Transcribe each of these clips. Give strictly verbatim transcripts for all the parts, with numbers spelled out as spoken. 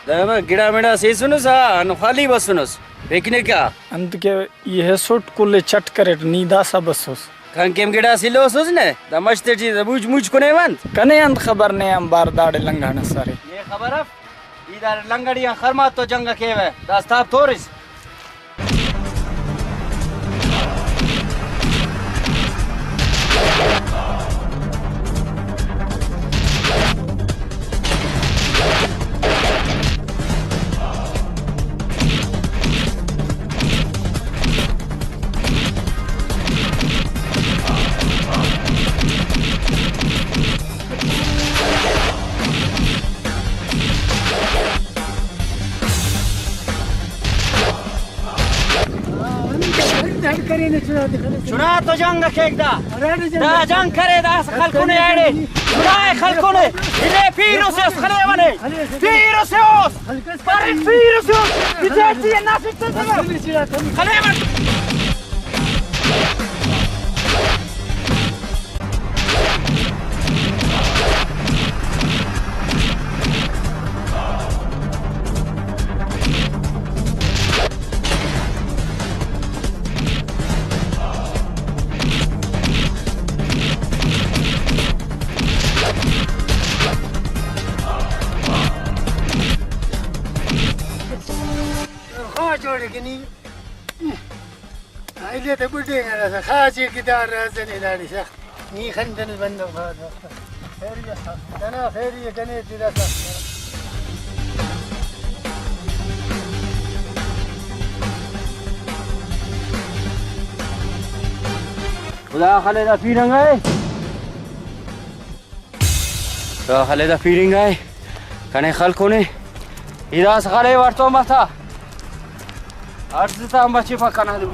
دا گڑا مڑا سیسنس آ، ہندن خالی بسنس۔ پکنک آ۔ انت کہ ای ہسٹ کل ءِ چٹ کریٹ، نی داسہ بسوس۔ کن کیم گڑاس الوسس نے، دا مش تیٹی دا موچ موچ کنے انت۔ کنے انت خبر نے، آنبار داڑے لنگانس ارے۔ نے خبر اف، ای داڑے لنگڑی آن خرما تو جنگ کیوہ، داسہ تاپ تورس۔ چنا تو جنگ کیک دا۔ دا جنگ کرے، داسہ خلکنے ایڑے۔ چنا ءِ خلکنے۔ ارے پیر اسے اس خلیونے۔ پیر اسے اس۔ ارے پیر اسے اس۔ اتھے اچھی ہے، ناسک تے خلیونے۔ خواہ جوڑ کہ نی۔ ایلے تے بڈینگ نا سا خاچے کہ دار رازنے داڑے سا۔ نی خندن بندغ بھاز وخت۔ خیریت۔ کنا خیری کنے تیرا سا۔ خدا خلے دا پیرنگ اے۔ دا خلے دا پیرنگ اے، کنے خلکونے۔ ای داسہ خلے وڑ تو متا۔ ارز تا بچے پکنا دو۔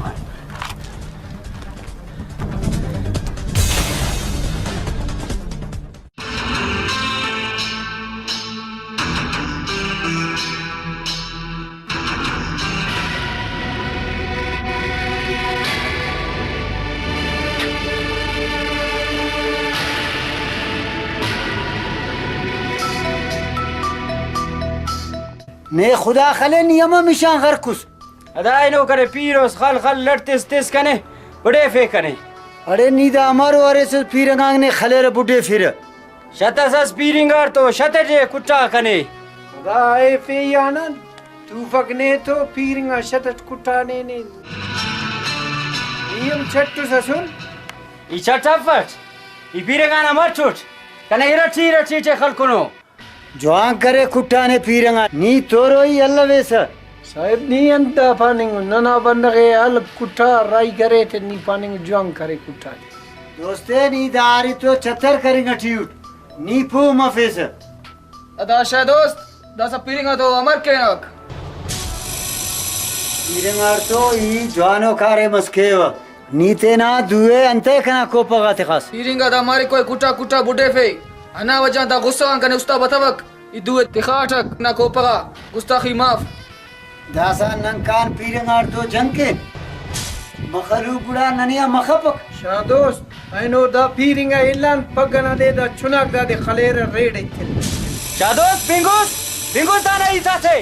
نے خدا خلے نی ہمہ مشان غرکس۔ ادا اینو کنے پیر اس خل خل لٹ تس تس کنے بڈیفے کنے۔ اڑے نی دا امرو اریسس پیرنگ آن نے خلیرہ بڈیفرہ۔ شت اس اس پیرنگ آر تو شت ٹے کٹا کنے۔ دا ایفے یا نن توفک نے تو پیرنگ آ شت اٹ کٹانے نے۔ ای ہم چٹ اس اسل۔ ای چٹ افٹ۔ ای پیرنگ آن امر چٹ۔ کنے ارٹی ارٹی ٹے خلکنو۔ جوان کرے کٹانے پیرنگ آ، نی توروئی الویسہ۔ صاحب نی انت دا پاننگ، ننا بندغ ءِ الو کٹا راہی کرے تے نی پاننگ جوان کرے کٹانے۔ دوستے نی دا اری تو چتر کرنگ ٹی اٹ، نی پہہ مفیسہ۔ ادا شاہ دوست، داسہ پیرنگ آ تو امر کینک؟ پیرنگ آ تو ای جوانو کاریم اس کیوہ۔ نی تینا دو ءِ انتئے کنا کوپہ غا تخاس؟ پیرنگ آ دا مارکوئے کٹا کٹا بڈیفے۔ ہندا وجہ غان دا غصہ غان کنے استا بتوک۔ ای دو ءِ تخاٹک نا کوپہ غا۔ گستاخی معاف۔ داسہ نن کان پیرنگ آڑتو جنگ کین۔ مخلوق گڑا ننے آ مخپک۔ شاہ دوست، اینو دا پیرنگ آ الان پگہ نا دے دا چناک دادے خلیرہ ریڑ ایتر۔ شاہ دوست، بنگس، بنگس دانا ہیت آتے۔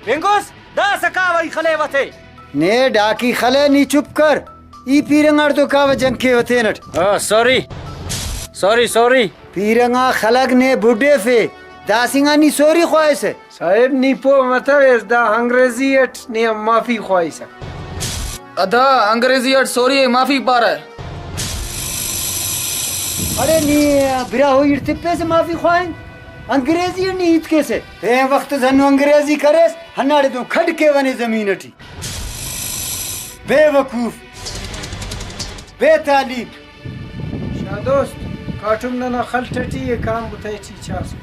بنگس، داسہ کاوہ ای خلیوہ تے۔ نے ڈاکی خلے، نی چپ کر۔ ای پیرنگ آڑتو کاوہ جنگ کیوہ تینٹ۔ آ، سوری۔ سوری، سوری۔ پیرنگ آ خلک نے بڈیفے۔ داسنگا نی سوری خواہسہ۔ صاحب، نی پہہ متویس، دا انگریزی اٹ نے آن معافی خواہسہ۔ ادا انگریزی اٹ سوری ءِ معافی پارہ۔ اڑے نی براہوئی اٹ تپیسہ معافی خواہنگ؟ انگریزی اٹ نی ہیت کیسہ؟ پین وخت اس ہندن انگریزی کریس، ہنداڑے دن کھڈ کیوہ نے زمین اٹی۔ بے وقوف، بے تعلیم۔ شاہ دوست، کاٹم ننا خلٹ اٹی ءِ، کان بتہ ٹی چاس۔